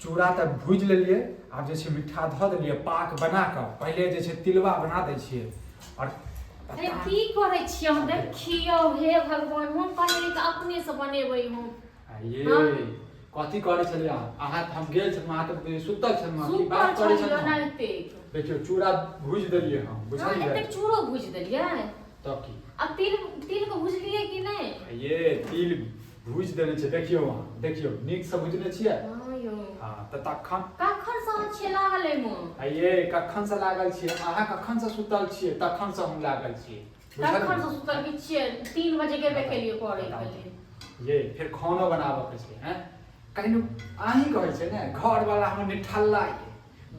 चूड़ा तऽ भूजि लेलियै, आब जे छै मिठ्ठा धऽ देलियै। पाक बना कऽ पहिले जे छै तिलबा बना दै छियै आओर अरे, की करै छियै हम? देखियौ, हे भगवान, हम कहलियै कि अपने से बनेबै हम। आ ये कथी करै छलियै अहाँ? अहाँ तऽ हम गेल छलहुँ, अहाँ तऽ सुतल छलहुँ। की सुतल बात करै छलियै छलहुँ? ओनाहिते। देखियौ, चूड़ा भूजि देलियै हम। बुझलियै? एतेक चूड़ो भूजि देलियै? तब की? आ तिल, तिल के भुजलियै कि नहि? आ ये तिल भूजि देने छै, देखियौ अहाँ, देखियौ, नीकसँ भुजने छियै। हँ यौ। हँ, तऽ तखन कखन से अहाँ छियै लागल एहिमे? आ ये कखनसँ लागल छियै? अहाँ कखनसँ सुतल छियै, तखनसँ हम लागल छियै। कखन से सुतल कि छियै? 3 बजे गेबे केलियै करै के लेल। ये फेर खानो बनाबऽ के छै। हैं, कहिनो अहीं कहै छै ने, घरवाला हमर निठल्ला ये,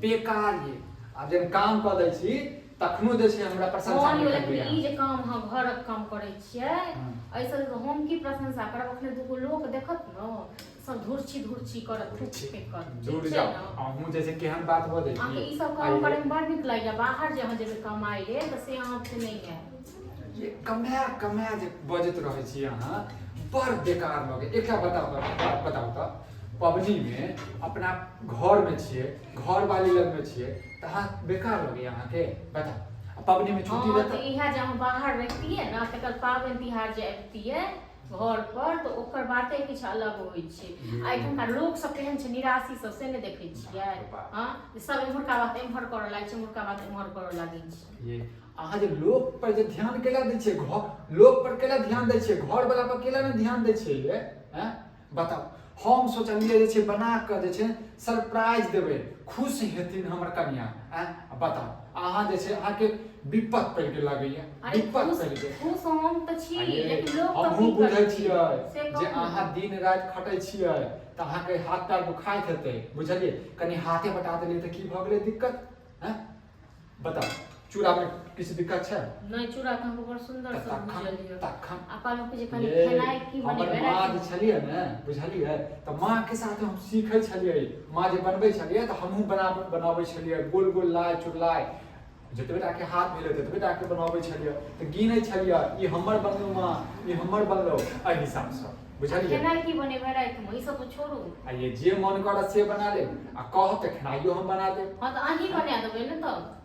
बेकार ये। आब जहन काम कऽ दै छी तखनो जे छै हमरा प्रशंसा हँ यौ, नहि लेकिन करबै ई अहाँ। जे काम अहाँ घरक काम करै छियै, एहिसँ हम की प्रशंसा करब? अखने दूगो लोक देखत ने, सब धुरछी धुरछी करत, थूक फेकत। दूर ठीक छै जाउ ने? अहूँ जे छै केहन बात बजै छी। अहाँके ई सब काम आइये। करैमे बड़ नीक लगैया। बाहर जे अहाँ जेबै कमाइ लेल, तऽ से अहाँके नहि हैत। ये कमाए कमाए जे बजैत रहै छी अहाँ, बड़ बेकार लगै। एकटा बताउ तऽ, बात बताउ तऽ, पबनीमे अपना घरमे छियै, घरवाली लगमे छियै, तऽ अहाँ बेकार लगैया अहाँके? बताउ, आ पबनीमे छुट्टी हँ, तऽ देतै? इएह जे अहाँ बाहर रहितियै ने, तकर पाबनि तिहार जे अबितियै घर पर, तऽ ओकर बाते किछु अलग होइ छै। आ एहिठुमका लोक सब केहन छै, निराशी सब, से नहि देखै छियै? बाप रे बाप। हँ, जे सब एम्हरका बात एम्हर करऽ लागै छै, एम्हरका बात एम्हर करऽ लागै छै। ये अहाँ जे लोक पर जे ध्यान केला दै छियै, घर लोक पर केला ध्यान दै छियै, घर वाला पर केला नहि ध्यान दै छियै ये? हैं, बताउ। हम सोचलियै जे छै बना कऽ जे छै सरप्राइज देबै, खुश हेथिन हमर कनिया। आँय, बताउ, अहाँ जे छै अहाँके विपत पड़ि गेल लगैया। अरे, विपत खुश पड़ि गेल। खुश हम तऽ छी, आ ये लेकिन लोक तऽ हमहूँ की बुझै करतै? छियै से जे कहू ने। अहाँ दिन राति खटै छियै तऽ अहाँके हाथ पैर दुखाइत हेतै, बुझलियै? कनि हाथे बटा देलियै तऽ की भऽ गेलै दिक्कत? हँ, बताउ, चूड़ामे किछु दिक्कत छै? नहि, चूड़ा तऽ अहाँके बड़ सुन्दर तऽ से तखन भूजल यऽ। तखन आ कहलहुँ कि जे कनि ये खेनाइ की हमर बनेबै माँ जे रातिमे? छलियै ने, बुझलियै, तऽ माँके साथ हम सीखै छलियै। माँ जे बनबै छलियै तऽ हमहूँ बनाबै छलियै, गोल गोल लाइ चुरलाइ, जतबे टाके हाथ भेलै ततबे टाके बनाबै छलियै। तऽ गिनै छलियै, ई हमर बनलौ माँ, ई हमर बनलौ, एहि हिसाबसँ, बुझलियै? खेनाइ की बनेबै रातिमे, ई सब तऽ छोड़ू। आ ये जे मन करत से बना लेब, आ कहब तऽ खेनाइयो हम बना देब। हँ, तऽ अहीं बना देबै ने तब।